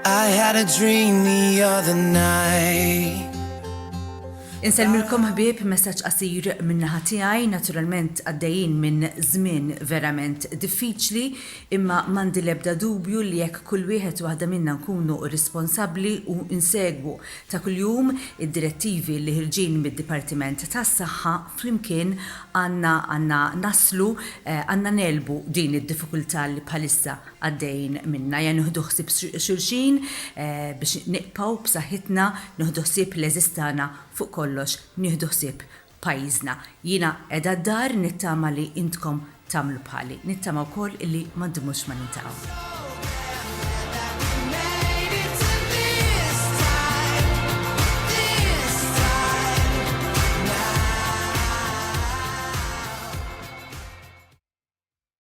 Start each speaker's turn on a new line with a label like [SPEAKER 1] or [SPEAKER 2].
[SPEAKER 1] I had a dream the other night.
[SPEAKER 2] Insellmilkom ħbieb, messaġġ qasir min-naħa tiegħi, naturalment għaddejjin minn żmien verament diffiċli, imma m'għandi l-ebda dubju li jekk kull wieħed u waħda minna nkunu responsabbli u nsegwu ta' kuljum id-direttivi li ħirġin mid-Dipartiment tas-Saħħa flimkien għandna għandna naslu għandna negħlbu din id-diffikultà li bħalissa għaddejjin minnha. Ejja nieħdu ħsieb xulxin biex nibqgħu b'saħħitna, nieħdu ħsieb l-għeżież tagħna, fuq kollox nieħdu ħsieb pajjiżna. Jiena qiegħda d-dar nittama li intkom tagħmlu bħali. Nittama wkoll illi ma ndumux ma niltaqgħu.